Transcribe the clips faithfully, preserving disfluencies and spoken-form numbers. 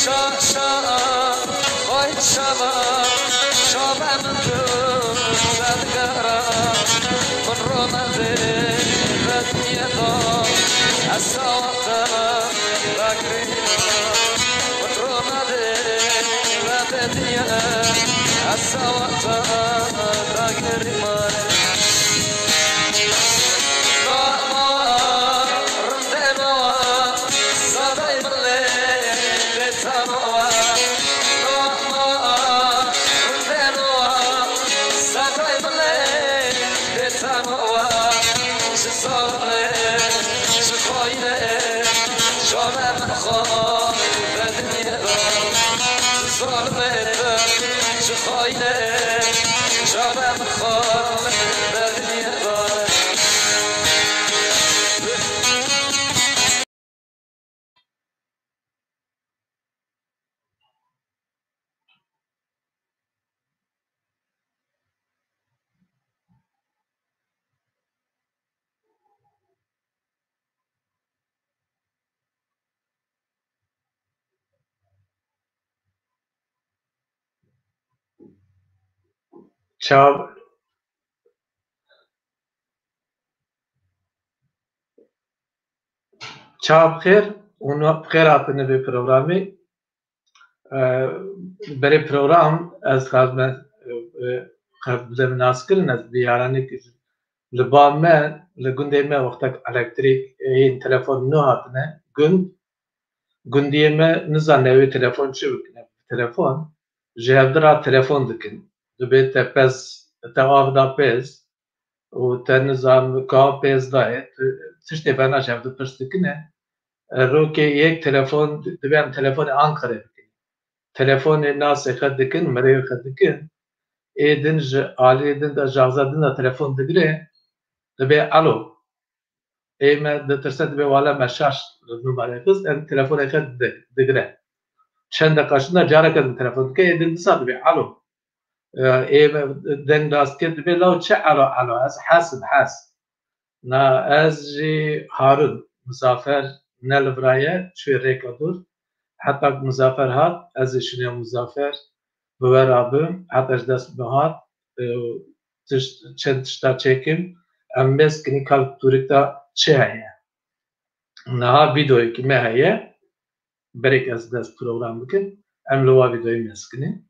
Şa, şa, vay şa, şa, ben Min romedê ve dinyê da, ez sawata dagirî. Min romedê ve dinyê, ez sawata dagirî. Ma, ma, rindê ma, sadayê min lê bêtama. Ma, ma, rindê ma, sadayê min lê bêtama. Ji zalimê, ji xayinê, çare min xwe ve dinyê da. Ji zalimê, ji xayinê, çare min xwe ve dinyê da. Çav, çav xêr û no-, xêr hatine vê programê. E, berê program ez xwe me, e, e, xwe bide nas kirin, ez bi yaranê kir. Li ba me, li gundê me wextek elektrîk, e, yên telefon nû hatine gund, gundiyê me nizane wê telefon çi bikine. Telefon, ji hevdi ra telefon dikin. Dibê te pez, te av da pez û te nizam ka pez dayê, tu tiştê bena ji hevdi pirs dikine. E, rokê yek telefon, dibê em telefonê Ankarê bikin. Telefonê nasê xwe dikin, mirê xwe dikin. Ê din ji aliyê din de, ji axza din de telefon digire. Dibê alo. Ê me ditirse, dibê wala me şaş numarê xist, em telefonê xwe di-, digire. Çend deqa şinda careke din telefon dike, ê din disa dibê alo. E, ê me deng rast kir, dibê law çi alo, alo, ez Hes im, Hes. Na ez jî Harun, Muzafer ne li vira ye, çûyê rêka dûr. Heta ku Muzafer hat, ez ê şûnê Muzafer bi we rabim, heta ji dest bihat, e, tişt, çend tişta çêkim, em mêz kinî ka li tûrik de çi heye. Niha vîdeoyekî me heye, berêk ez dest program bikim, em li wa vîdeoyê mêz kinî.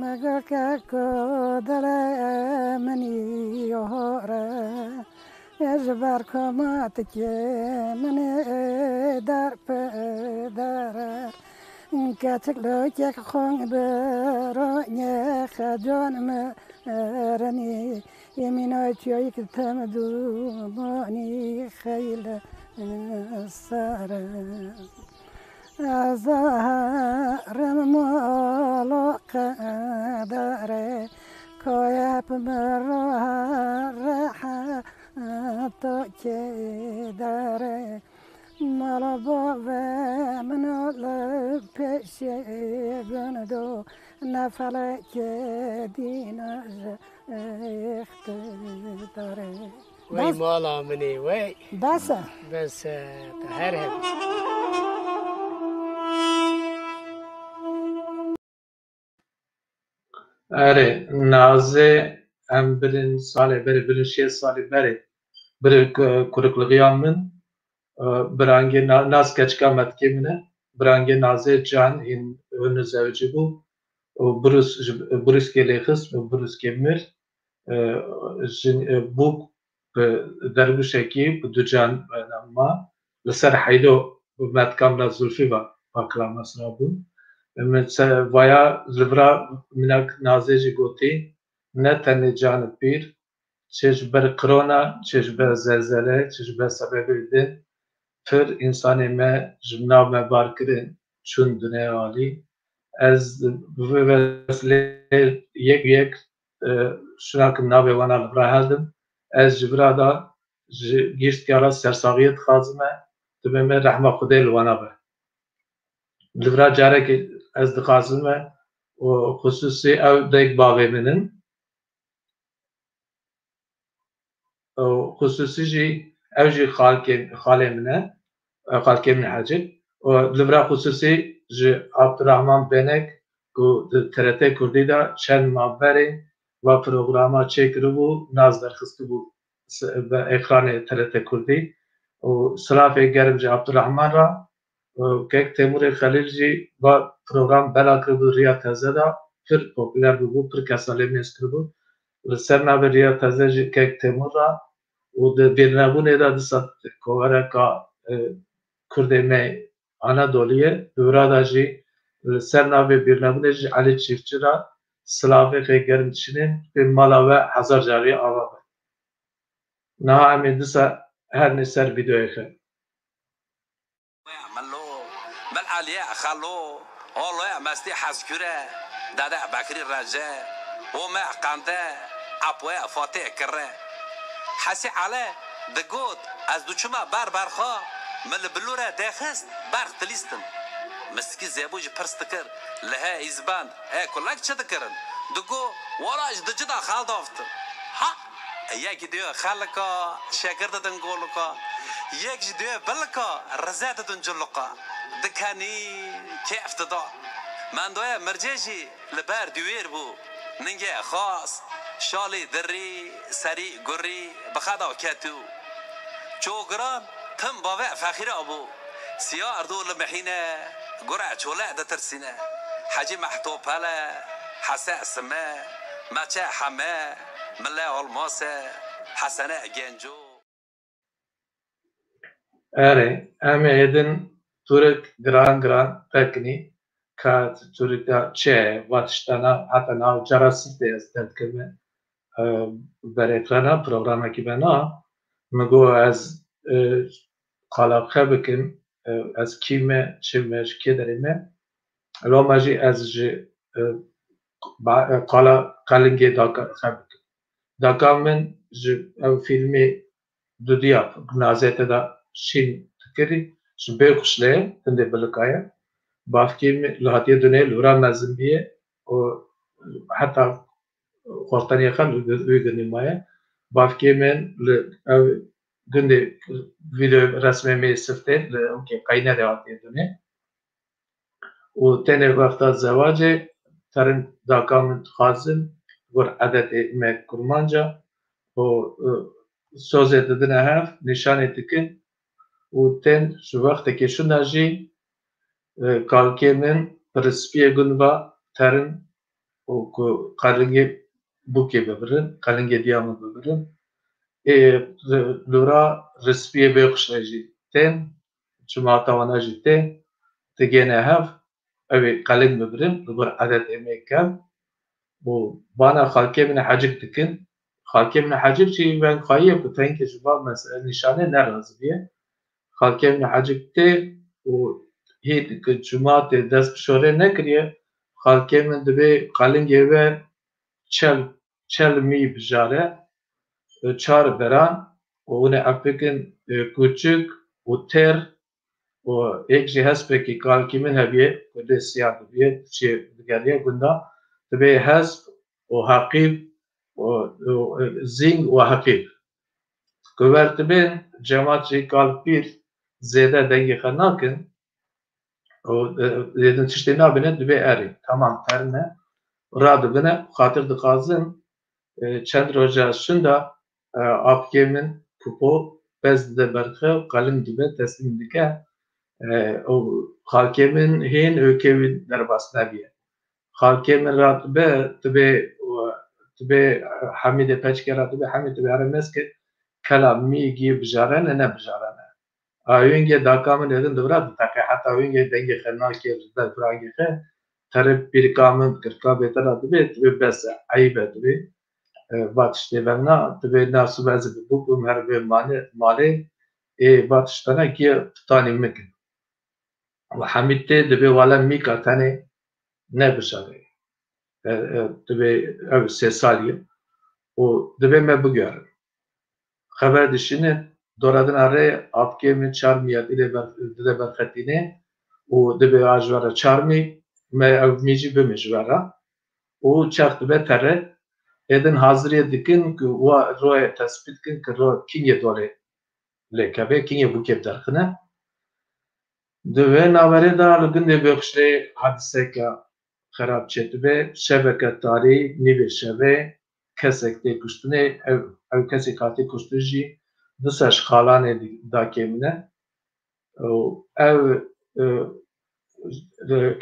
Migake ku dilê min î hor e, ji ber ku matikê min ê der pê der e. Keçik lokek xwe bi ronê xecan mirinî, yemîna çiyayî ki tem dumanî xeyle sar e. Ez herim mala qedere, kayep min re rehet kêdere. Mala bavê min li pêşê gund o, ne felekê dîn e ji îqtidarê. Wey bes. Mala min ê, wey. Bes e. Bes e, te her hebî. Erê, Nazê em birin salê berê, birin şêst salê berê, biri ku-, kuriklixiya min, e, birangê Na-, Naz keçika metikê min e, birangê Nazê Can hîn hûn zewicî bû û Brus ji, Bruskê lê xist û Bruskê mir. E, jin, e, bûk bi dergûşekî bi du can, e, ma li ser heylo bi metka min a Zulfî ve paklama sira bûn. Min se-, vaya li vira minak Nazê jî gotî, ne tenê canê pîr, çi ji ber korona, çi ji ber zelzele, çi ji ber sebebê din, pir însanê me ji nav me bar kirin, çûn dinyayê alî. Ez bi vê wesilê yek yek, e, şinakim navê wana li vira heldim. Ez ji vira da ji giştkiya re sersaxiyê dixwazim e, dibê me rehma Xwedê li wana be. Li vira carekê ez dixwazim e û xisûsî ew dayik bavê min in. Û xisûsî jî Ew jî xalkê, xalê min e, e, xalkê min e Hecî. Û li vira xusûsî ji Abdurrahman Benek ku di T R T Kurdî de çend ma berê va programa çêkiribû, nas derxistibû s-, bi ekranê T R T Kurdî. Û silavê germ ji Abdurrahman re. Û kek Temûrê Xelîl jî va program bela kiribû Riya Teze de, pir popûler bûbû, pir kesa lê mêz kiribû. Li ser navê Riya Teze jî kek Temûr re û di bîrnebûnê de dîsa kovareka, e, Kurdê me Anadoliyê, li wira de jî li ser navê bîrnebûnê jî Elî Çîftçi re silavê xê germ dişînin, pê mala we hezar carî ava be. Niha em ê dîsa herin ser vîdeoyê xwe. Melo, Mel Aliye Xalo, Oloye Mestî Hezkure, Dede Bekrî Rece, Ome Qende, Apoye Fatê Kire. Hesî Ale digot, ez diçûme ber berxa, min li bilûre dexist, berx dilîstin. Miskî Zebû jî pirs dikir, li he îzband, e kulek çi dikirin? Digo, wala ji di cida xal davtin. Ha! Yek diyo xelika, şekir didin golika. Yek jî diyo bilika, rize didin culika. Dikenî, kêf dida. Mendoya mircê jî li ber diwêr bû. Ningê xas, şalî dirî, serî gurî, bi xeda ketû. Çogiran tim bavê fexîra bû. Siya erdû li mihîne, gure çole ditirsîne. Hecî Mehto Pele, Hese Sime, Meçe Heme, Mile Olmase, Hesene Genco. Erê, em ê hêdin turik giran giran vekinî. Ka turik da çi ye, va tiştana, heta nav cara sifte ez derdikevim, e, ber ekrana programekî bena. Min got ez, e, qala xwe bikim, e, ez kî me, çi me, ji kê derê me. Loma jî ez ji, e, ba-, e, qala qelingê daka xwe bikim. Daka min ji ew fîlmê dudiya nazete de şîn dikirî, ji Bêxuşlê tindê bilikaye. Bavkê min li hatiye dunê li wira mezin bîye û heta xorteniye xwe li wî gundî maye. Bavkê min li ew gundê vîdeo resmê me siftê li ewkê qeynerê hatiye dunê. Û tenê wexta zewacê terin daka min dixwazin, gor edetê me kurmanca û, e, sozê didine hev, nîşanê dikin û tên ji wextekê şûna jî, e, kalkê min bi rispiyê gund va terin û ku qelingê bûkê bibirin, qelingê diya min bibirin. Ê, li, lûra rispiyê Bêxuşlê jî tên, cimata wana jî tê, digêne hev, ew ê qeling bibirin, li gor edetê me kem. Û bana xalkê min hecik dikin. Xalkê min hecik jî veng xayî ye ku tenkê ji van mesele nîşanê nerazî bîye. Xalkê min hecik tê û hê dikin cumatê dest bi şorê nekiriye. Xalkê min dibê qelingê we çel, çel mî bijare, e, çar beran û hûn ê ev bikin, e, kûçik û têr û yek jî hespekî kalkî min hebiye, ku dê siya dibiye, çê digeriye gunda, dibê hesp û heqîb û, û, e, zîng û heqîb. Ku wer dibên, cemat jî kal pîr zêde dengê xwe nakin, û, e, êdin tiştê nabîne, dibê erê. Tamam, terine. Radibine, xatir dixwazin, e, çend roja şinda, e, apkê min Kupo pez dide ber xwe, qelin dibe, teslîm dike. E, û xalkê min hên ewkê wî derbas nebiye. Xalkê min radibe, dibê, dibê Hemîdê Peçke radibe, Hemîd dibê here mezkê, kela mî gî bijarene, ne bijarene. A wîngê daka min êdin dibira diteqe, heta wîngê dengê xwe nakê ji ber pirangê xwe, terê pîrika min, kirka bêtela dibê, dibê bes e, eyb e dibê. E, va tiştê vengna, dibê na sibe ez bi bûk bim, her bê mane, malê, ê va tiştene kî pitanî min kin. Û Hemîd tê dibê wala mîka tenê nebijare. E, e, dibê ew sê salî ye. Û dibê me biguherin. Xeber dişîne, dora din a rê apkê min çar miyatî lê ber-, dide berxetînê û dibê a ji we re çar mî, me ev mî jî bimê ji we re. Û çax dibe tere, êdin haziriyê dikin ku wa royê tespît kin ku ro kîngê dolê. lêkeve, kîngê bûkê derxine. Di vê naverê de li gundê Bêxişlê hadiseke xerab çêdibe. Şeveke tarî, nîvê şevê kesek tê kuştinê. Ev, ew kesê katê kuştin jî du ser ji xalanê di-, dakê min e. Û ev, e,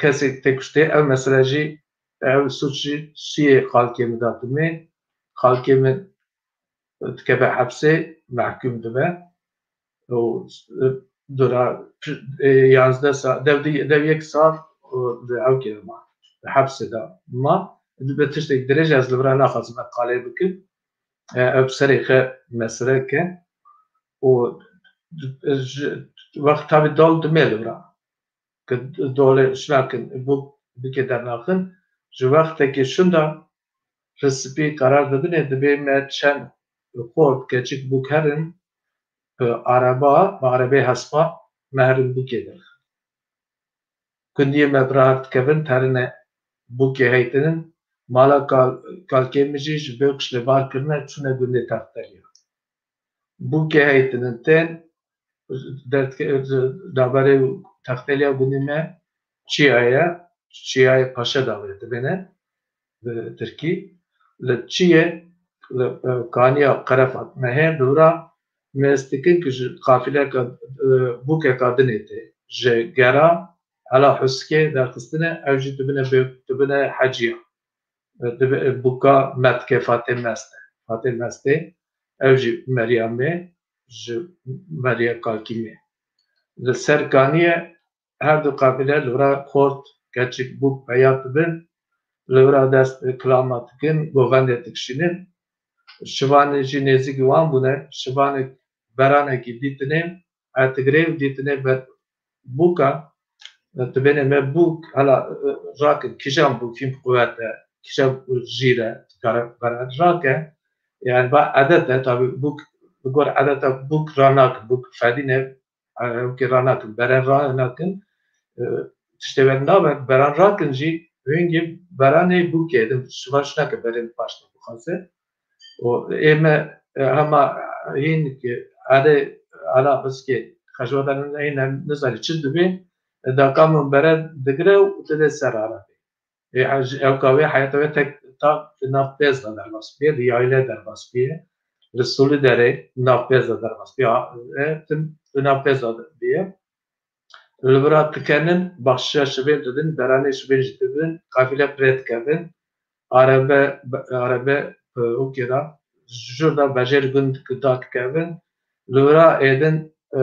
kesê tê kuştê, ev mesele jî, ev suç jî siyê xalkê min datime. Xalkê min dikeve hepsê, mehkûm dibe. Û, e, dora, e, yanzdeh sal, dev di-, dev yek sal, û di ew kê ma, di hepsê de ma. Dibe tiştek dirêj ez li vira naxwazim qalê bikim. E, ev serê xe mesele ke. Û, e, ji, wext tabi dol dime li vira. Ke dolê şinakin, bûk bike dernaxin. Ji wextekê şinda Risipî karar didinê, dibê me çend xort keçik bûk herin, bi araba, bi arebê hespa me herin bûkê derxin. Gundiyê me bi rahat dikevin, terine bûkê heytinin, mala kal-, kalkê min jî ji Bêxişlê bar kirine, çûne gundê Texteliya. Bûkê heytinin tên, derdke-, navberê Texteliya gundê me Çiya ye, Çiyayê Paşa Dawê dibêne bi tirkî. Li Çiyê, li, e, kaniya Qerefa me hê dûra mêz dikin ku ji qafileka, e, bûkeka dinê tê. Ji gera Ela Huskê derxistine, ew jî dibine bê-, dibine heciya. E, dibe, e, bûka Metkê Fatê Mest e. Fatê Mestê, ew jî meriya me, ji meriya kalkî me. Li ser kaniyê her du qafile li vira xort, keçik, bûk peya dibin, li vira dest kilama dikin, govendê dikişînin. Şivanê jî nêzîkî wan bûne, şivanek beranekî dîtinê, e, digirê û dîtinê ber bûka, e, dibêne me bûk, hala, e, rakin, kîjan bûk hîn bi quwet e, kîjan jîr e, dikare beran rake. Yani, ba edet e, tabi bûk, bi gor edeta bûk ranakin, bûk fedî ne, e, ew kê ranakin, beren ranakin. E, tiştê wer nabe, beran rakin jî, hingê beranê bûkê din, şivan şinake berên paştê bixwaze. Û ê me, e, hema hîn ki erê ala biskê xejodan hîn nizanî çi dibê, e, daka min bere digire û dide ser arabê. Ê, ev, ew ka wê heyata wê tek ta di nav pêz de derbas bûye, di yaylê derbas bûye, li Sûlî derê nav pêz de derbas bûye, e, tim di nav pêz de bûye. Li vira dikenin, baxşişa şivên didin, beranê şivên jî didin, qafile pirê dikevin, arebe, arebe, e, ûkê ra, jûr da bejêr gund da dikevin, li vira êdin, e,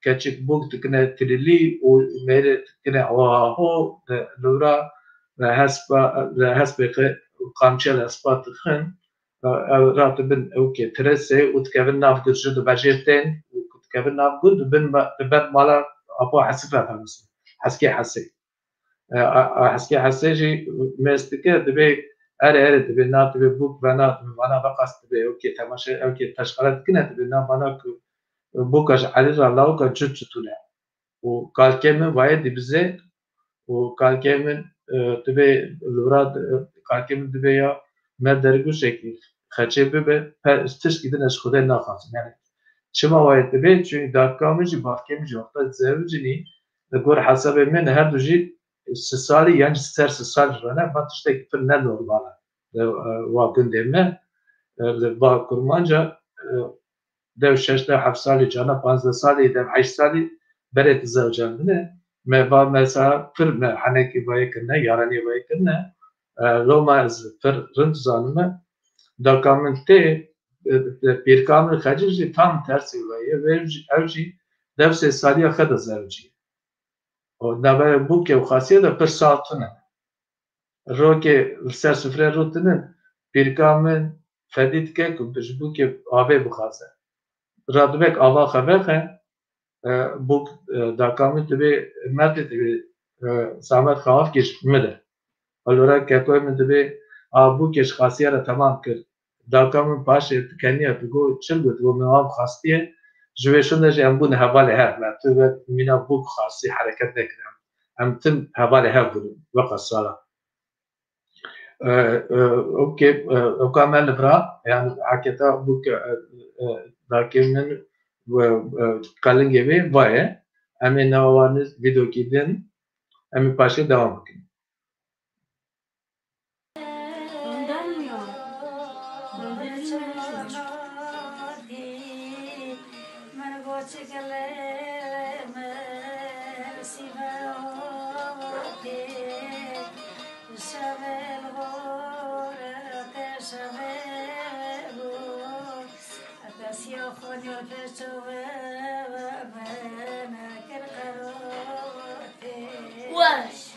keçik bûk dikine tililî û mêrê dikine ho ha ho, li, li vira, e, hespa, e, hespê qe-, qamçiya li hespa dixin, ew ratibin ew kê tiresê û dikevin nav gund, ji dibejêr tên û dikevin nav gund, dibin me-, di ber mala Apo Hesî re dixin. Heskê Hesê. E, a, a, Heskê Hesê jî mêz dike, dibê erê, erê, dibê na, dibê bûk vena, dibê vana veqas, dibê ew kê temaşe, ew kê teşqere dikine, dibê na vana ku bûka ji elî ra lawika cût cûtûne. Û kalkê min vayê dibizê û kalkê min, e, dibê li vira, e, kalkê min dibê ya me dergûşekî xeçê bibe, pe-, tişkî din ez ji Xwedê naxwazim. Yani çima wayê dibê? Çünkü daka min jî, bavkê min jî wexta zewicînî, li gor hesabê min her du jî sî salî, yani ser sî salî rene, va tiştekî pir ne normal e. Li, e, wa gundê me, e, li va Kurmanca, e, dew şeş, dew heft salî, cana panzdeh salî, dew heşt salî berê dizewicandine. Me va mesela pir me henekî vayê kirine, yaranî vayê kirine. E, loma ez pir rind zanime. Daka min tê, e, e, pîrka min Xecil jî tam tersê vayê. Ev jî, ev jî dew sê saliya xwe de zewicî. O navê bûkê û xasiyê de pir sal tune. Rokê li ser sifre rûtinin, pîrka min fedî dike ku ji bûkê avê bixwaze. Radibek ava xevexe, e, bûk, e, daka min dibê, merdê dibê, e, zahmet xwe av kir ji min de. Alora kekoyê min dibê, a bûkê ji xasiya re temam kir. Daka min paşê dikeniya, digot, çil got, digot, min wan xastiye, ji wê şûnde jî em bûn hevalê hev, me tu ve mîna bûk xastî hereket nekirin. Em tim hevalê hev bûn, weqa sala. E, e, okê, e, oka me li vira, yani haketa bûk, e, e, dakê min, ve, e, qelingê wê va ye. Em ê nava wan vîdeokî din, em ê paşê dewam bikin. Weş.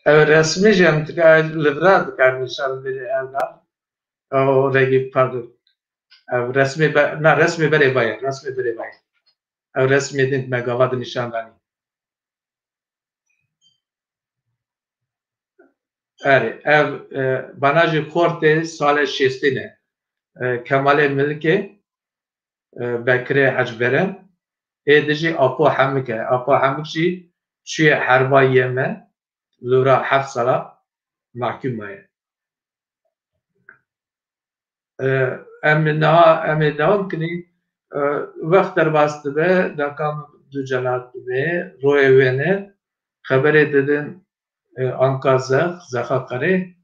Ev resmî jî em dikar li vir dikar nîşan bidin ev da. Ew regî, pardon. Ev resmê be-, na, resmê berê va ye, resmê berê va ye. Ev resmê din me gava di nîşan danî. Erê, ev, e, bana jî xortê salê şêstî ne. E, Kemalê Milikê, e, Bekirê Ecberen, ê di jî Apo Hemik e. Apo Hemik jî çûye herba yeme, lûra heft sala mahkûm maye. E, em niha, em ê dewam kinî. E, wext derbas dibe, daka min du celat dibe, royê wêne, xeberê didin, e, Anka Zex, Zexa Qerê,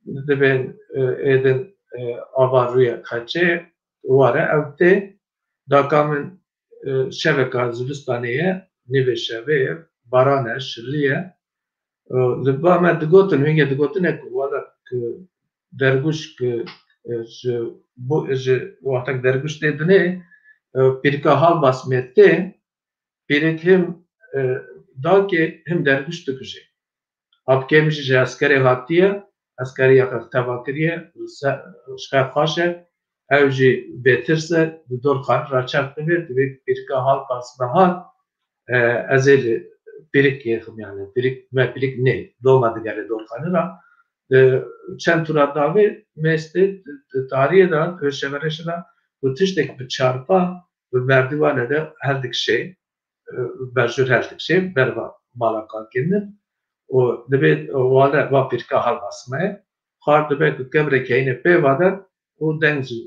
dibên, e, êdin, e, ava rûyê qeçê, ware ew tê, daka min, e, şeveka zivistanê ye, nîvê şevê ye, baran e, şilî ye. E, li ba me digotin, hingê digotine ku wala ku dergûş ku, e, ji bo, ji wextek dergûş tê dinê, e, pîrika Halbasmê tê, pîrik him, e, dakê him dergûş dikuje. Apkê min jî ji eskerê hatiye, eskerî ya xwe teva kiriye, se-, ji xwe xweş e, ew jî bêtirs e, di dorxanê re çerx dibe, divê pîrika Halbasmê hat, e, ez ê li pîrik yêxim, yani pîrik, me pîrik nê, loma digere dorxanê re. E, çend tura davê, mêstê, di, di tariyê de, di şevereşê de, ku tiştek bi çarpa, bi merdîwane de hel dikişê, e, berjûr hel dikişê, berva mala kalkê min. Û dibê wale va pîrika Halbasmê ye. Xwar dibe ku kebrek heyne pê vade û deng jî,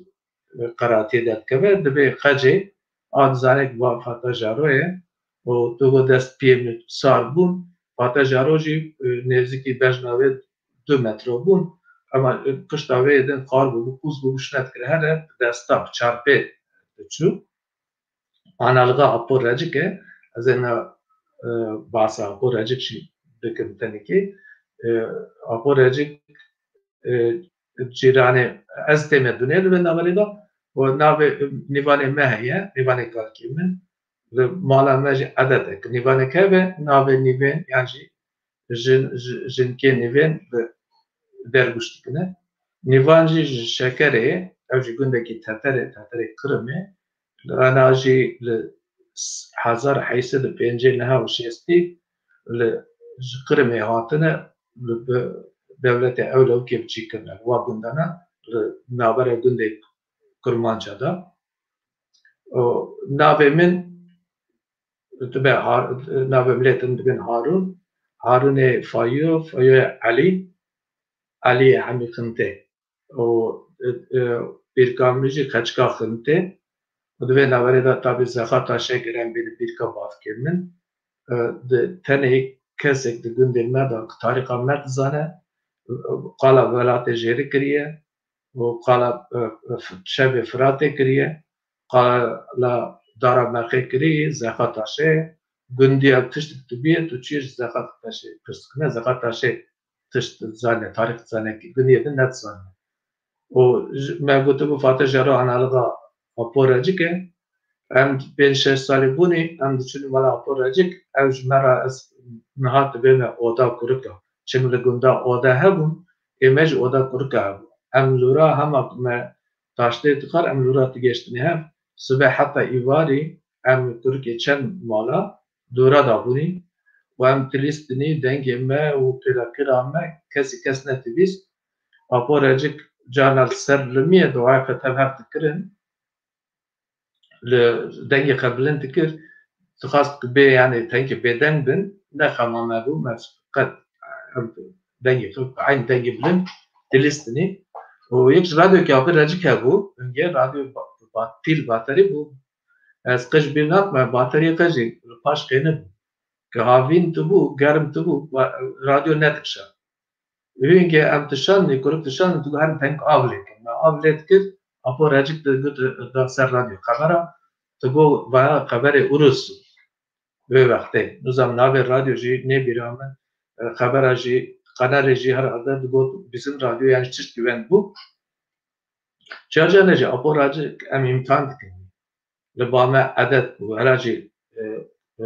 e, qeratiyê derdikeve. Dibê qecê a dizane ku va Fata Jaro ye û tu got dest piyê min sar bûn. Fata Jaro jî, e, nêzîkî bejna wê du metro bûn. Ema, e, pişta wê din xwar bû, qûz bû, şine dikir here, bi desta, bi çarpê diçû. Analiga Apo Recik e, ez ê na, e, basa Apo Recik jî bikim tenekê. E, Apo Recik, e, cîranê, ez tême dunê li vê naverê de, û navê, e, nîvanê me heye, nîvanê kalkê min, li mala me jî edetek, nîvanek hebe, navê nîvên yan jî jin, ji-, jinkê nîvên bi dergûş dikine. Nîvan jî ji Şekerê ye, ew jî gundekî Teterê, Teterê Qirimê. Li Rena jî li s-, hezar heyt sed û pêncî niha û şêstî li, ji Qirimê hatine, li bi dewletê ew lewkê biçî kirine. Li wa gundana li navbera gundê Kurmanca de. Û navê min, dibe Har-, navê milê din dibên Harûn. Harûnê Fayo, Fayoyê Elî, Elî Hemî Xintê. Û, e, e, pîrka min jî Xeçika Xintê. Û di vê naverê de tabî Zexa Taşê gerem bîne pîrka bavkê min. E, di tenê kesek di gundê me de ku tarîxa me dizane, e, qala welatê jêrî kiriye. û qala, e, e, şevê Firatê kiriye, qala dara Merqê kirî, Zexa Taşê, gundiya tiştik tu biyê, tu çiyê ji Zeqat Taşê pirs dikine, Zeqat Taşê tişt dizane, tarîx dizane, gundiyê din nedizane. Û ji, me gotibû Fatih Jero analixa Apo Recik e. Em pênc şeş salî bûnî, em diçûnî mala Apo Recik, ew ji me re ez niha dibême oda kurika. Çim li gunda oda hebûn, ê me jî oda kurika hebû. Em lûra hema ku me taştê dixwar, em lûra digeştinê hev. Sibe heta îvarî em kurikê çend mala dûra dabûnî û em dilîstinî dengê me û pêlaqîra me kesî kes nedibîst. Apo Recik carna li ser limiyê duayê xwe tev hev dikirin. Li dengê xwe bilind dikir, dixwast ku bê, yanî tenkê bêdeng bin, ne xema me bû, me qet, em dengê xwe, eyn dengê bilind dilîstinî. Û yek ji radyokê Apo Recik hebû, hingê radyo ba-, ba-, pîl baterî bû. Ez qij bîr nakim, bateriyê qij jî li paş qênibû. Ku havîn tibû, germ tibû, wa-, radyo nedikişa. Hingê em dişanî, kurik dişanî, tu her deng av lê kir. Me av lê dikir, Apo Recik digot, da ser radyo xebera, tu got, vaya xeberê Urus. Wê wextê. Nizam navê radyo jî nê bîra min, e, xebera jî, qenalê jî her erde digot, bizim radyo, yani çişt güven bû. Carcane jî Apo Recik em îmtihan dikin. Li ba me edet bû, hela jî, e, e,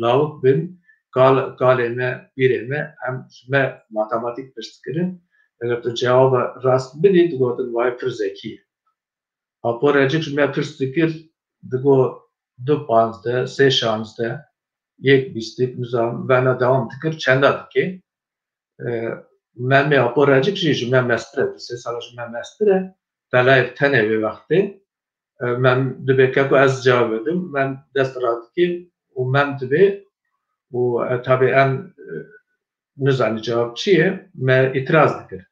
lawik bin, kal-, kalê me, pîrê me, em ji me matematîk pirs dikirin. Eger tu cewaba rast bidî, digotin, vay pir zekî ye. Apo Recik ji me pirs dikir, digo du panzdeh, sê şanzdeh, yek bîstik, nizam, vena dewam dikir, çenda dikê. E, Memê Apo Recik jî ji me mestir e, du sê sala ji me mestir e. Telayê tenê wê wextê. E, Mem dibê keko ez cewab bidim, Mem dest radikê û Mem dibê û, e, tabî em, e, nizanî cewab çi ye, me îtiraz dikir.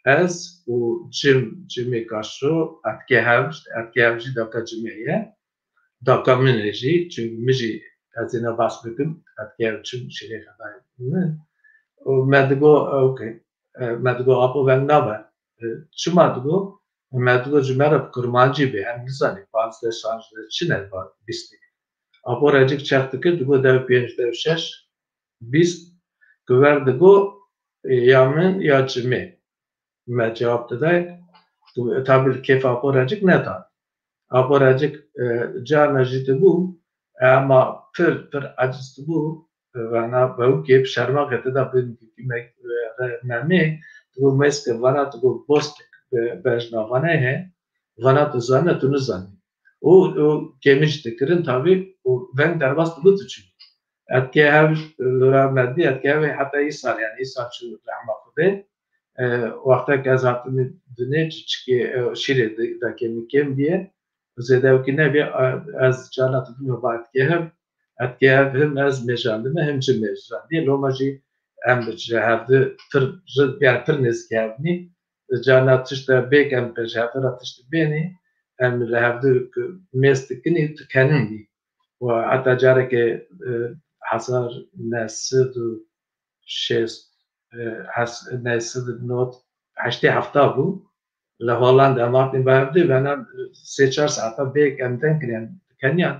Ez û Cim, Cimê Kaşo, etkê hev, etkê hev jî daka Cimê ye. Daka min e jî, çimkî min jî ez ê ne baş bikim, etkê hev çim şirê xedayê min. Û me digo, ok, e, me digo, Apo veng nabe. E, çima digo? Me digo, ji me re bi kurmancî bê, em nizanî, panzdeh, şanzdeh, çi ne, bîstik. Apo Recik çex dikir, digo, dew pênc, dew şeş, bîst, ku ver digo, e, ya min ya Cimê. Me cewab didayê, tu, tabî li kêfa Apo Recik neda. Apo Recik, e, carna jî dibû, ema pir, pir eciz dibû, e, vana bewikê bi şermaxê te de bin, me, e, re-, memê, dibû mêske vana, dibû bostik, e, bejna vana he, vana tu zane, tu nizanî. Û, û kêmî jî dikirin tabî, û veng derbas dibe tu çû. Etkê hev li ra me dî, etkê hev heta îsal, yani îsal çû rehma Xwedê. E, wextek ez hatime dinê çi-, çikê, e, şîrê di-, dakê min kêm bîye. Zêde wekî nebîye, e, ez carna dibime ba etkê hev. Etkê hev him ez mêjandime, him ci mêjandî. Loma jî em ji hevdi pir, yani pir nêzîkî hev nî. Carna tişt e bêk em pê ji hevdi re tişt bênî, em li hevdi mêz dikinî, dikenin bî. Û heta carekê, e, hezar neh sed û şêst, e, hes-, neh sed û nod, heştê hefta bû. Li Hollandê em hatin bi hevdi, vena, e, sê çar saeta bêk em deng kirin, dikeniyan.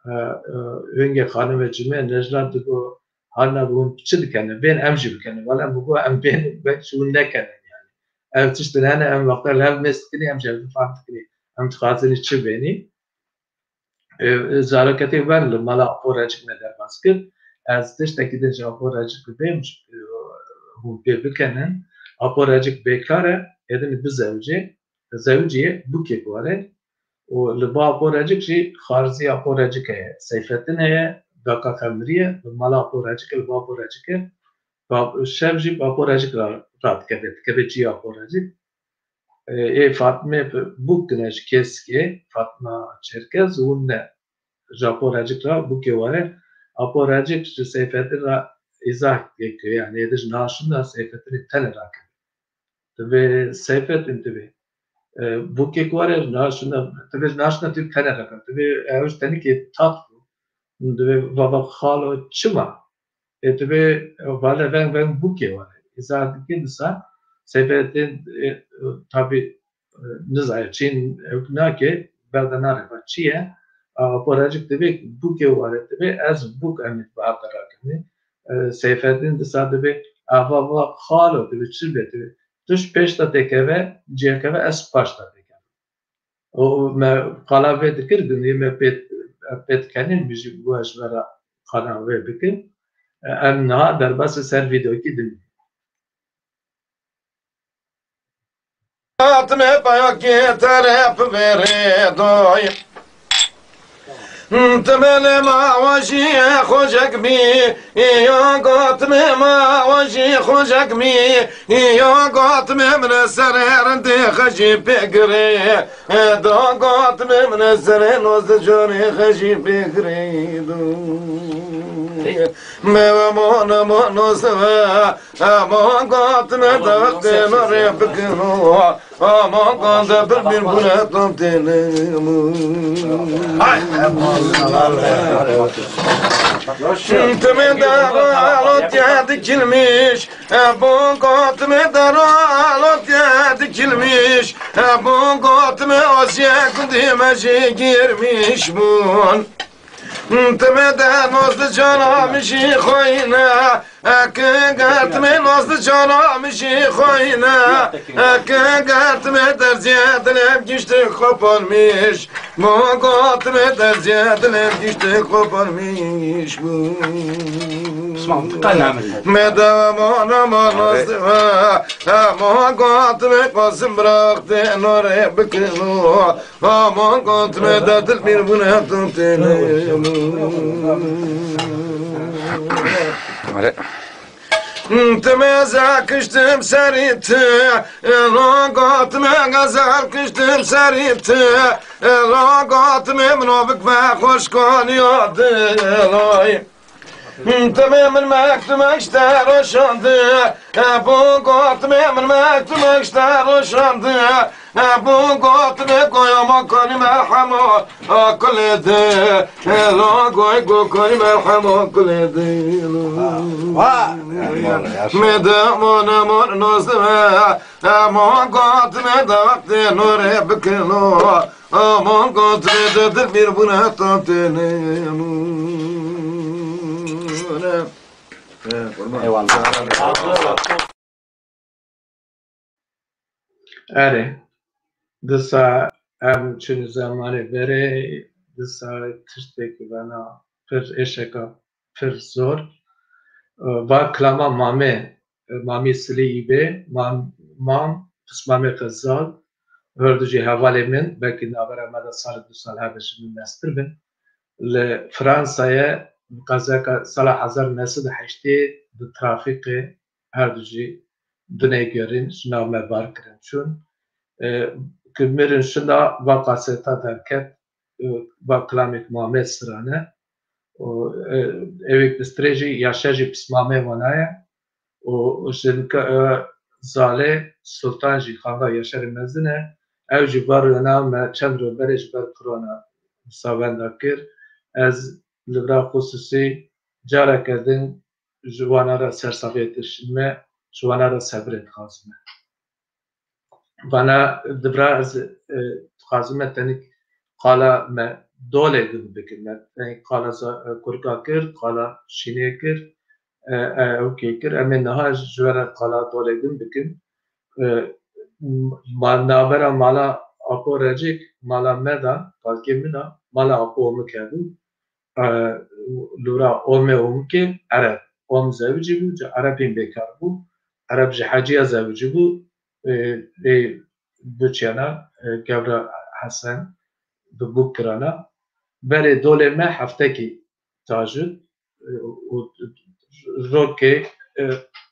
E, e, hingê xanimê Cimê Necla digo, "Halna bûn çi dikene? Bên em jî bikene." Wele em bigo, "Em bên wek ji hûn nekene." Yani. Ev tiştin hene, em wexta li hev mêz dikinî, em ji hev fam dikinî. Em dixwazin çi bênî? E, e, zaroketê ben li mala Apo Recik me derbas kir. Ez tiştekî din ji Apo Recik bibêm, e, hûn pê bikenin. Apo Recik bêkar e, êdin bizewicê, zewiciyê bûkê were. Û li ba Apo Recik jî xarzî Apo Recik heye. Seyfetin heye, daka xemiriye, li mala Apo Recik, li ba Apo Recik e. Ba-, şev jî bi Apo Recik ra-, radikeve, dikeve ciyê Apo Recik. E, ê Fatmê bûk dine ji Kêskê, Fatma Çerkez, hûn ne. Ji Apo Recik ra bûkê were. Apo Recik ji Seyfetin ra îzah dike, yani êdî ji naşina Seyfetinê tenê rakeve. Divê Seyfetin divê, e, bûkek were, naşina, divê naşina tu tenê rakeve. Divê ew ji tenikê tat bû. Divê baba xalo çima? E, divê vale veng veng bûkê were. Îzah dike disa Seyfetin, e, tabî, e, nizayê çîn ew nake, berde nare va çi ye? Apo Recik dibê bûkê ware dibê, ez bûk em ê bi hev de rakinê. E, Seyfeddîn disa dibê, ava va xalo dibê, çi bê dibê. Tu ji pêş de têkeve, ciyekeve, ez paş de têkeve. Û me qala vê dikir, gundî me pê, pê dikenîn, bijî bû ez ji me re qala vê bikim. E, em niha derbasî ser vîdeokî dimînin. Hatime payakê teref verê doy. Temele ma wajî xocek bî, ya gotime ma wajî xocek bî, ya gotime min serê rindê xejî pêgirê, da gotime min serê noz canê xejî pêgirê do. Me ve mona mona seve. Ama gotine derdê me rê bikino. Ama gotine bilbîl bûne tam têne. Timê dara alotya dikilmiş. Ebo gotime dara alotya dikilmiş. Ebo gotime asya kudime jî girmiş bûn. Teme de noz di cana min jî xweyne. Eke gertime noz di cana min jî xweyne. Eke gertime derziye dilem gişti koparmiş. Mo gotime derziye dilem gişti koparmiş. Bismillah, qal namir. Me de mona mona seve. Mo gotime qasim bıraktı nore bikino. Aman gotime de dil bir bune tutene. Öyle. Teme zakıştım serite, ela gotime gazal kıştım serite, ela gotime mnovik ve hoş konuyordu, elay. Temê min mektumek ji te roşandî. Ebo got temê min mektumek ji te roşandî. Ebo got temê goya ma kanî merhema akulê de. Elo goy go kanî merhema akulê de. Me de mon mon noz de. Emo got me de wextê norê bikino. Aman gotine de dil bir bune tatene. Eyvallah. Erê, disa em çin zemanê berê, disa tiştekî vena pir êşeka pir zor. Va kilama mamê, Mamî Silî Îbê, mam, mam, pismamê Xezal, her du jî hevalê min, belkî navbera me de sal du sal hebe ji min mestir bin. Li Fransayê qezeka sala hezar neh sed û heştê di trafîkê her du jî dinê gerîn, ji nav me bar kirin çûn. E, Ku mirin şinda va kaseta derket, e, va kilamêk mamê sirane. û, e, Ewêk bi strê jî Yaşar jî pismamê wana ye. Û, û ji nika, e, zalê Sultan jî xanda Yaşarê mezin e. Ew jî va rûna me çend roj berê ji ber korona wisa wenda kir. Ez li vira xusûsî careke din ji wana re sersaxiyê dişîme, ji wana re sebrê dixwazime. Vana di vira ez, e, dixwazime tenik qala me dolê gund bikim. Me tenik qala za-, e, kurka kir, qala şînê kir, e, e, ewkê kir. Em ê niha ji we re qala dolê gund bikim. E, ma-, navbera mala Apo Recik, mala me da, kalkê min a, mala Apo Omik hebû. E, Lûra Omê Omikê Ereb. Om zewicî bû, ji Erebîn bêkar bû. Ereb ji Hecîya zewicî bû. E, ê Buçyana, e, Gevra Hesen bi bûk kirana. Berê dolê me heftekî tajût, e, û rokê, e,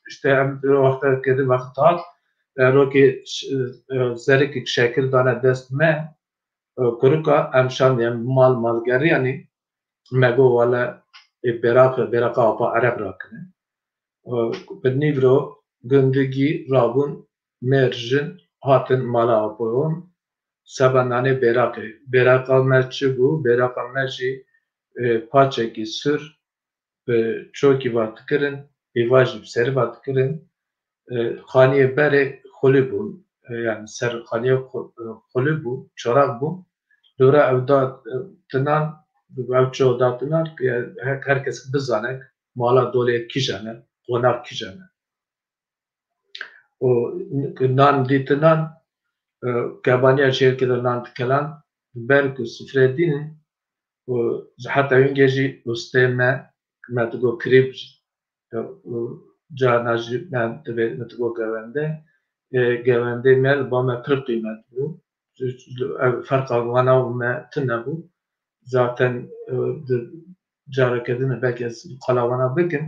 işte em wextekê di wext hat, e, rokê ş-, e, zerikek şekir dane dest me, e, kuruka em şandiye mal mal geriyanî, me got wele ê bêraq, bêraqa apa Ereb rakine. E, Bi nîvro gundî rabûn mêr jin hatin mala apoyon, seba nanê bêraqê. Bêraqa me çi bû? Bêraqa me jî, e, paçekî sûr, bi çokî va dikirin, hêva jî bi serî va dikirin. E, xaniyê berê xulî bûn. E, yani ser xaniyê xu-, e, xulî bû, çoraq bû. Lora ew da tinan, ew ço da tinan, her, her kes bizane, mala dolê kîjan e, qonax kîjan e. Û nan dîtinan, e, kebaniya jêr kir nan dikelan, ber ku sifre dînin, û heta wîngê jî ustê me, me digo kirîb jî, e, û carna jî me divê, me digo gewende. E, gewendê me li ba me pir qîmet bû. Ev ferqa wana û me tune bû. Zaten, e, di careke din e, belkî ez qala wana bikim.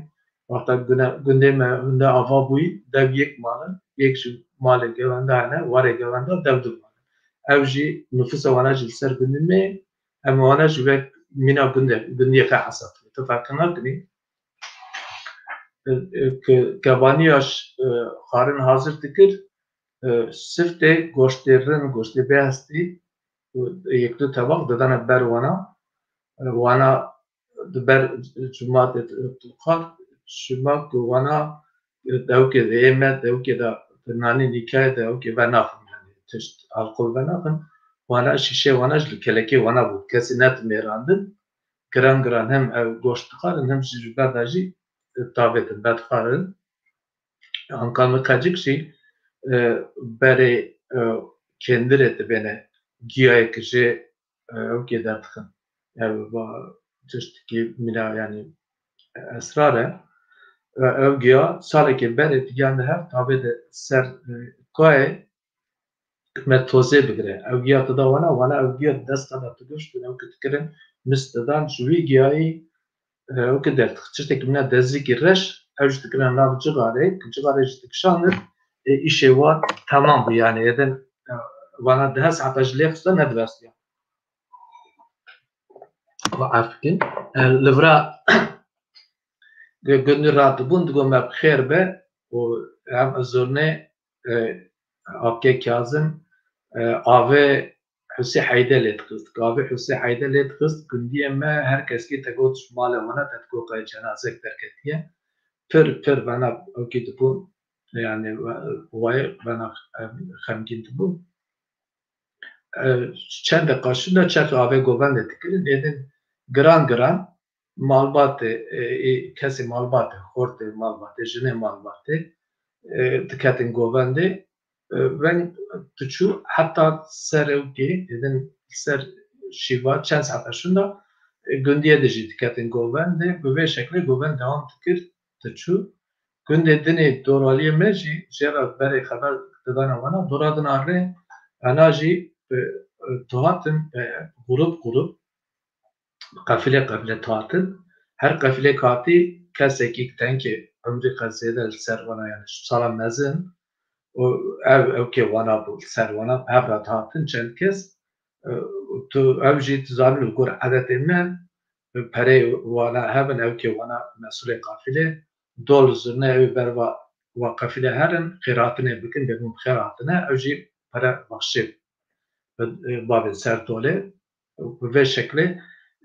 Wexta gune-, gundê me hunde ava bûyî, dev yek malin, yek ji malê gewenda hene, warê gewenda dev du malin. Ew jî nifûsa wana jî li ser gundê me, em wana jî wek mîna gundê, gundiyê xwe hesab dikin. Tu ferqe nakinî. E, e, ke-, kebaniya ş-, e, xwarin hazir dikir, e, siftê goştê rin, goştê bêhestî, e, yek du tebaq didane ber wana. E, wana di ber cimatê, e, xwar, çima ku wana, e, dewkê de ê me, dewkê de nanî nîkayê de dewkê venaxin, yani tişt alkol venaxin. Wana şîşê wana ji li kelekê wana bû. Kesî netimêrandin. Giran giran hem ev goşt dixwarin, hem jî ji ber de jî, e, tavêtin vedixwarin. Anka min qecik jî, e, berê, e, kendirê dibêne giyayek jê, e, ew kê derdixin. Ev va tiştekî mîna, yani esrar e. E, ev giya salekê berê digihande hev, tavê de ser, e, kayê me tozê bigire. Ew giya tu da wana, wana ew giya desta da tu goşt, ew ki dikirin, mis didan, ji wî giyayî, e, ew ki derdix. Tiştekî mîna dezikî reş, ew jî dikirine nav cigarê, ki cigarê jî dikişandin, e, îşê wan temam bû, yani êdin, e, wana dehe saeta ji lê xiste nedibestiya. Xwe ef bikin. E, li vira gu-, gundî radibûn, digo me bi xêr be û em zurnê, e, Apkê Kazim, e, avê Husê Heyde lê dixist. Avê Husê Heyde lê dixist, gundiyê me her keskî te got ji malê wana te digot qey cenazek derketiye. Pir, pir vena ewkî dibûn, yani we-, wayê vena, e, xemgîn dibûn. E, çend deqa şûnde çerx avê govendê dikirin, êdin giran giran malbatê, e, ê, kesê malbatê, xortê malbatê, jinê malbatê, e, diketin govendê, e, veng diçû heta ser ewkê, êdin ser şîva çend saeta şûnda, e, gundiyê de jî diketin govendê, bi vê şeklê govend dewam dikir, diçû. Gundê dinê doraliyê me jî jê re berê xeber didane wana, dora dina rê, ena jî, e, e, dihatin, e, grup grup, qefîle qefîle dihatin. Her qefîlek hatî kesekî tenkê umrî qe zêde li ser wana, yani sala mezin û ev, ewkê wana bû li ser wana, hev re dihatin çend kes. E, tu, ev jî tu zanî li gor edetê me, pereyê wana hebin, ewkê wana mesulê qafîlê, dol zirne ew ber va, va qefîlê herin, xêrhatinê bikin, bêbûn bi xêr hatine, ew jî pere baxşê bi, e, bavê ser dolê. Bi vê şeklê,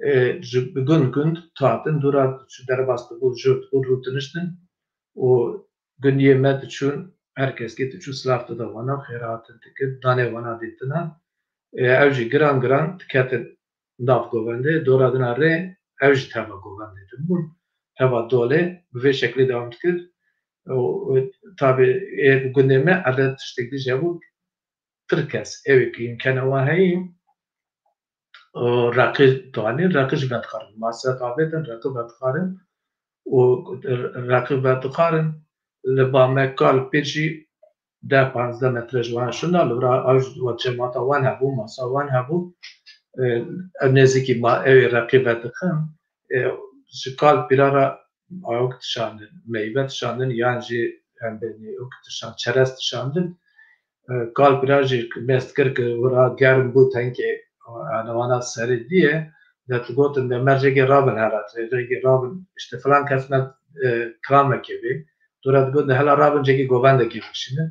e, ji, bi gund gund dihatin, dûra çû derbas dibû, jûr dibû, rû diniştin û gundiyê me diçûn, her keskî diçû silav dida wana, xêrhatin dikir, danê wana dîtina. E, ew jî giran giran diketin nav govendê, dora dina rê, ew jî teva govendê dibûn, teva dolê, bi vê şeklê dewam dikir. Û, û tabî ê gundê me edet tiştek dî jebû, pir kes ewê ku îmkena wan heyî, û reqî danîn, reqî jî vedixwarin. Mase avêtin, reqî vedixwarin û reqî vedixwarin. Li ba me kal pir jî deh panzdeh metre ji wan şûnda, li vira ew ji wa cemata wan hebû, masa wan hebû. E, ew nêzîkî ma, ewê reqî vedixin. E, ji kal pîra re awik dişandin, meyve dişandin, yan jî em bênî ewk dişand, çerez dişandin. E, kal pîra jî mêst kir ku wira germ bû tenkê, yani wana serê diye, de digotin de mercekê rabin herat, mercekê rabin, işte filan kes me, e, kiramekê bê. Dûra digotin hela rabin cekî govendekê bişînin.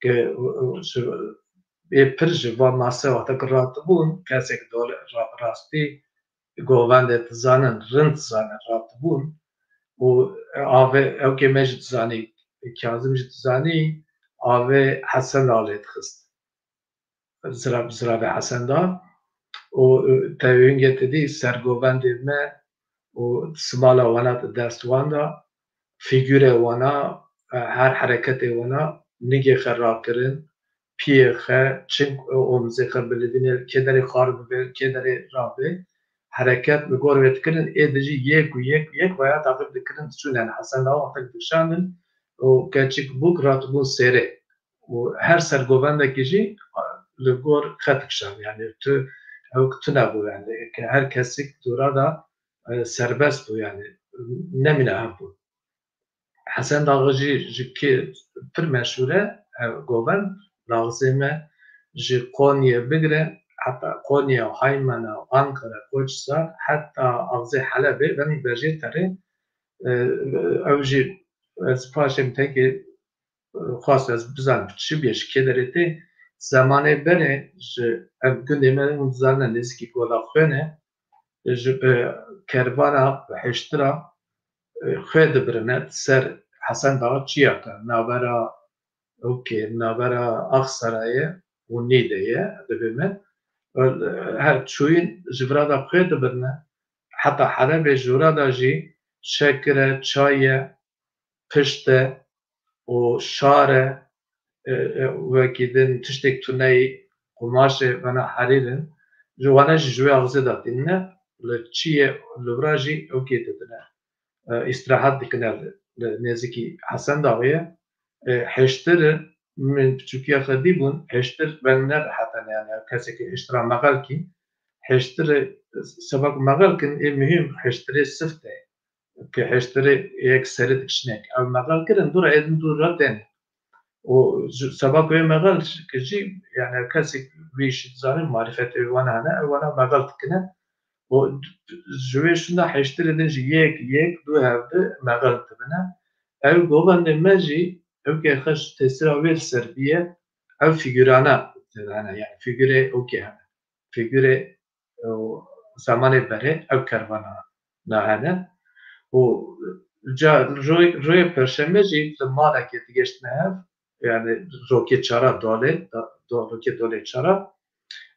Ke, e, e, ji, ê pir ji va mase wexta ku ratibûn, kesek dole ra-, rastî govendê dizanin, rind dizanin, ratibûn û avê ewkê me jî dizanî, Kazim jî dizanî, avê Hesen Lalê dixist. Zira-, ziravê Hesen da. û, e, tevî hingê te dî sergovendê me û simala wana di dest wan de, fîgurê wana, e, her hereketê wana nigê xwe rakirin, piyê xwe, çing û omzê xwe bilivîne, kê derê xar bibe, kê derê rabe, hereket li gor wê dikirin, ê di jî yek û yek û yek vaya taqîb dikirin, diçûn, yani Hesen Dawa wextek dikişandin û keçik bûk ratibûn sêrê. Û her sergovendekî jî li gor xwe dikişand. Yani tu, ew tune bû, yani ke her kesik dora da, e, serbest bû, yani nemîne hev bû. Hesen Dağı jî ji kê pir meşhûr e, ev govend, axzê me ji Qonyê bigire, heta Konya, Haymana, Ankara, Koçhisar, heta axzê Helebê, venî berjê terê, e, ew jî ez paşê min tekê, e, xwest ez bizanim çi bûye, ji kê derê tê. Zemanê berê ji ev gundê me hûn dizanine nêzîkî Gola Xwêne, ji, e, kervana hêştira, e, xwê dibirine ser Hesen Dağı çiya ke navbera Ewkê, navbera Axsarayê û Nîdeyê dibê me. E, her çûyîn ji vira da xwê dibirine. Heta Helebê ji vira da jî şekir e, çay e, pişt e û şar e, e, e, wekî din tiştek tuneyî, qumaşê vana herîr in. Ji wana jî ji wê axzê de tînine, li çiyê li vira jî ewkê didine. E, îstirahat dikine li, li nêzîkî Hesen Daxê ye. E, hêştir min piçûkiya xwe dîbûn, hêştir veng ne rehet e, yani kesekî hêştira mexelkî, hêştir e, seba ku mexelkin ê muhîm hêştirê sift e. Ke hêştirê yek serê dikişîne. Ew mexel kirin, dû re êdin dû re tên. Û ji, seba ku ê mexel ki jî, yani kesek vî işî dizanî, marîfetê wî wana hene, ew wana mexel dikine. Û ji wê şûnda hêştirê din jî yek, yek, dû hevdi mexel dibine. Ew govendê me jî, ew ke xwe ji tesîra wê li ser bîye, ew fîgurana tê de hene, yani fîgurê ew ke hene. Fîgurê û zemanê berê ew kervana na hene. Û ca, roy-, royê perşembe jî li malekê digihiştine hev, yani rokê çara dolê, da-, do-, rokê dolê çara.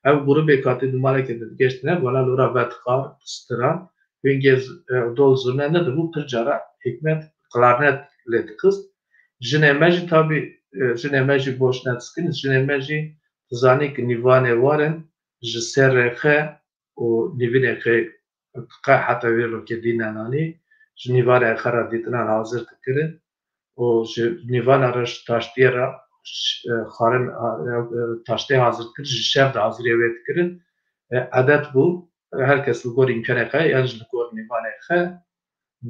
Ev grûbê katî di malekê de digihiştine hev, wana li wira vedixwar, distiran, hingê z-, e, dol zurne nedibû, pir cara Hikmet klarnet lê dixist. Jinê me jî tabî, e, jinê me jî boş nediskin, jinê me jî dizanî ki nîvanê war in, ji ser rêxe û nîvînê xê qe heta wê rokê dî nenanî, ji nîvanê xwe re dîtinan hazir dikirin û ji nîvana re ji taştiyê re ş-, e, xwarin, e, e, taştê hazir dikir, ji şev de haziriyê wê dikirin. E, edet bû, her kes li gor îmkanê xwe yan ji li gor nîvanê xwe,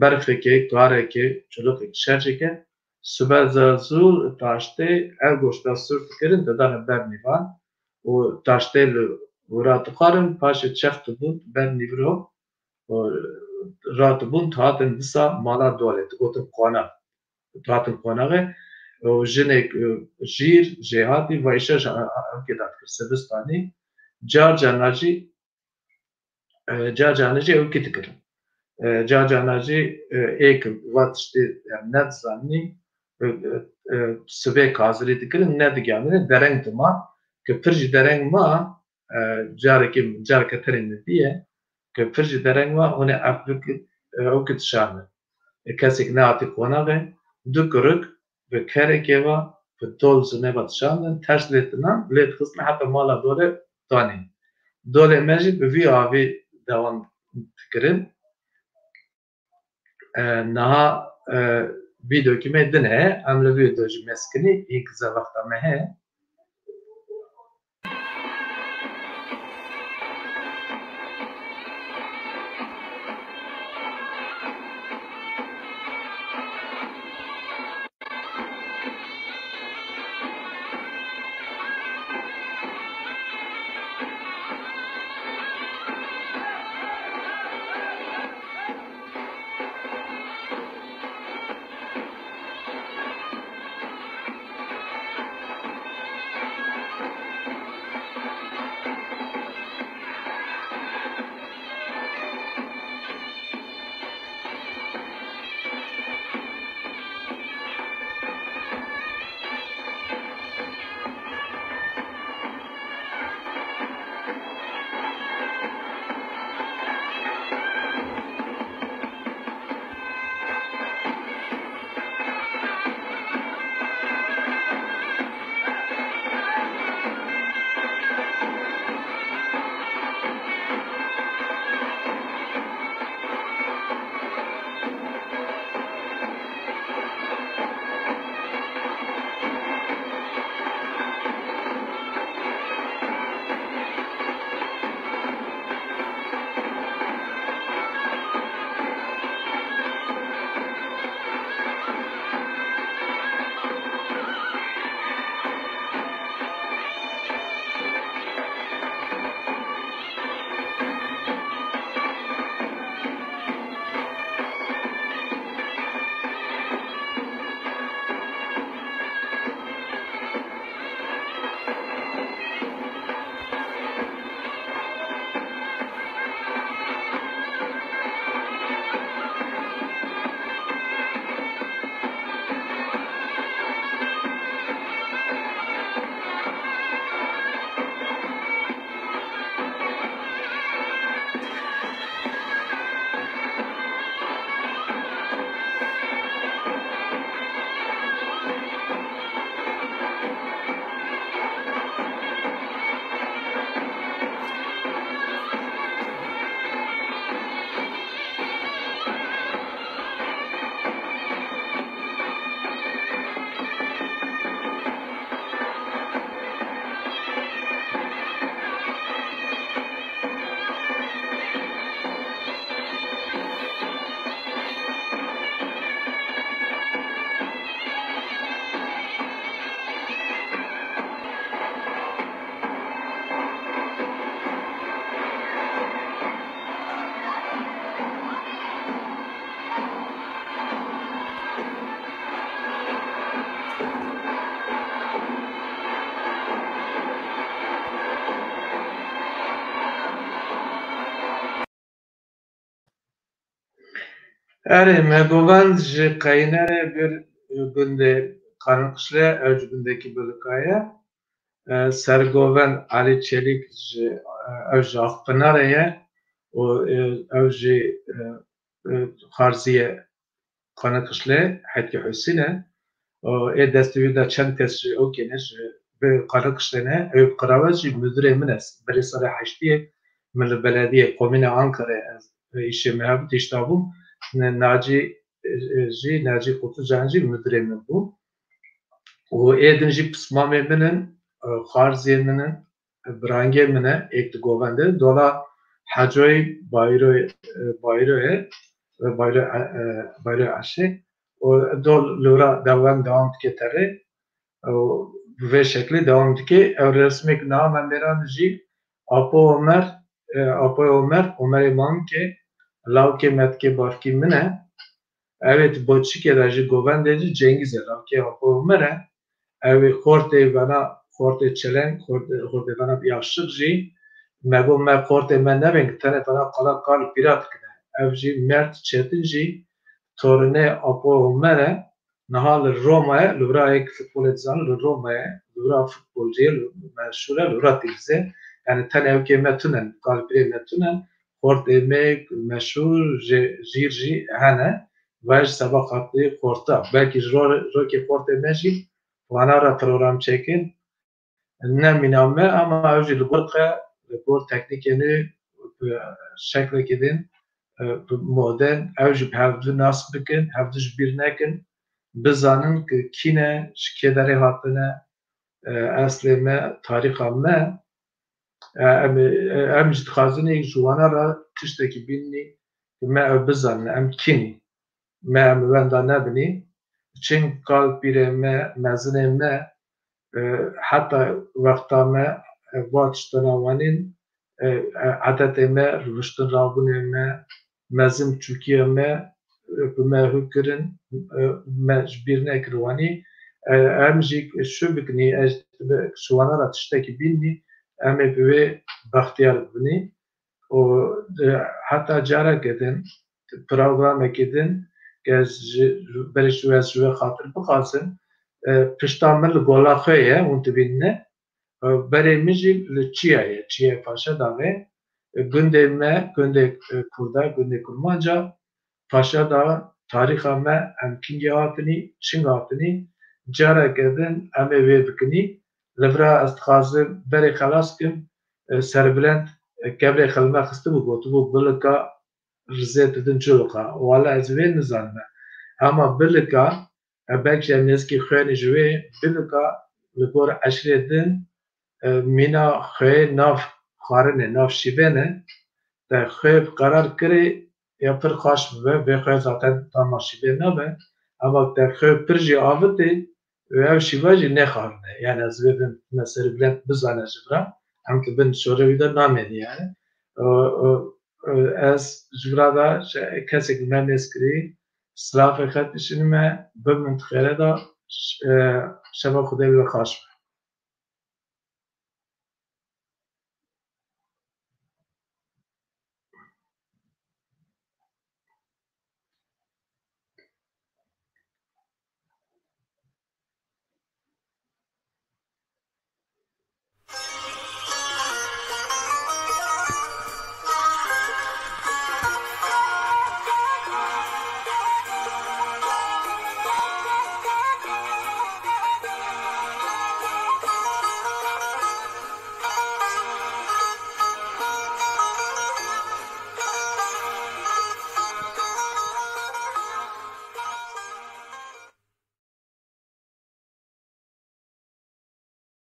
berfekê, karekê, çulixê, şerjekê, sibe zazû taştê ev goşta sûr dikirin, didane ber nîvan û taştê li wira dixwarin, paşê çex dibûn ber nîvro û ratibûn, dihatin disa mala dolê, digotin qonax. Dihatin qonaxê û jinek, e, jîr, jêhatî, vayşe ji, a, a, ewkê de dikir, sibistanî. Car carna jî e, car carna jî ewkî dikirin. E, car carna jî, e, ê ki va tiştê, yani, nedizanî, e, e, e, sibê hazirî dikirin, nedigihandine, dereng dima, ki pir jî dereng ma, e, carekê, careke tenê min dîye, ki pir jî dereng ma, hûn ê ev bik-, e, ewkî dişarne. E, kesek nehatî qonaxê, du kurik, bi kerekê ve, bi dol zûnê ve dişandin, ters lê tinan, lê dixistin heta mala dolê danîn. Dolê me jî bi vî avî dewam dikirin. E, niha, e, vîdokî me din heye, em li vî vîdo jî meskinî, hîn kize wexta me heye. Erê, me govend ji Qeynerê bir gundê Qanixişlê, ew ji gundekî Bilika ye. E, Sergovend Elî Çelîk ji, e, ew ji Aqpınarê ye û, e, ew jî, e, e, Xarziyê Qanixişlê, Hetkî Husîn e. Û ê destê wî de çend kes ji ew kêne ji bi Qanixişlê ne, ew qirawe jî müdürê min e. Berê serê heştiyê min li belediyê komîna Ankarê ez, e, îşê min hebû, tişta bûm. Ne-, Nacî, e, e, jî, Nacî Qutlucan jî müdürê min bû. Û ê din jî pismamê min in, e, xarziyê min in, e, birangê min e, êk digovendin. Dola Hecoyî Bayroyê, e, Bayroyê, e, Bayro, e, e, Bayroyê Eşê. Û dol li wira dewam, dewam dike terê. Û bi vê şeklê dewam dike. Ew resmêk niha me mêran jî Apo Omer, e, Apo Omer, Omerê Mankê, lawkê metkê bavkî min e. Ew ê di Boçikê de jî govendê jî Cengîz e, lawkê Apo Omer e. Ew ê xortê vana, xortê Çeleng, xortê, xortê vana Yaşik jî. Me got me xortê me nebên, tenê vana qala kal pîra dikine. Ev jî Mert Çetin jî torine Apo Omer e. Niha li Roma ye, li wira yek futbolê dizan li Roma ye, li wira futbolciyê li, meşhur e, li wira dîlize. Yani tenê ew kê me tune, kalpirê me tune, xortê me meşhur, jê, jîr jî hene. Ve ji seba xatirê xorta. Belkî ji ro-, rokê xortê me jî vana re program çêkin. Ne mîna me, ama ew jî li gor xe, li gor teknîkê nû, bi şeklekî din, e, bi modern, ew jî bi hevdu nas bikin, hevdu ji bîr nekin, bizanin ku kî ne, ji kê derê hatine, e, eslê me, tarîxa me. E, em, e, em jî dixwazin êk ji wana re tiştekî bînî, ku me ew bizanin, em kî nî. Me em wenda nebinî. Çin kalpîrê me, mezinê me, e, heta wexta me, e, va tiştena wanîn, e, e, edetê me, rûniştin rabûnê me, mezin çûkiyê me, e, bi me hû kirin, e, me ji bîr nekir wanî. E, em jî şû bikinî, ez ji wana re tiştekî bînî, em ê bi wê bextiyar bibinî. Û, e, heta careke din, programekî din, ke ez ji, berê ji we, ez ji we xatir bixwazim, e, pişta min li gola xwe ye, hûn dibînine. E, berê min jî li Çiya ye, Çiyayê Paşadağê. E, gundê me, gundê, e, Kurda, gundê Kurmanca, Paşadax, tarîxa me, em kîngê hatinî, çing hatinî, careke din em ê wê bikinî. Li vira ez dixwazim berê xelas kim, e, Serbilend, e, kevirê xwe li me xistibû, gotibû, Bilika, rizê tu din çi biqa? Wala ez wê nizanime. Hema Bilika, e, belkî em nêzikî xwênî ji wê, Bilika li gor eşîrê din, e, mîna xwê nav xwarinê, nav şîvê ne. Te xwê bi qerar kirê, ya pir xweş bibe, vê xwê zaten tama şîvê nabe. Ama te xwê pir jî avitê, ev şîva jî nêxarine. Yani ez vê bin me Serbilend bizane ji vira, em di bin şorê wî de namênî yani. O, o, o, ez ji vira de şe-, kesek me mêz kirî, silafê xwe dişinime, bimîn di xêrê de, ş-, e, şeva Xwedê wî xweş be.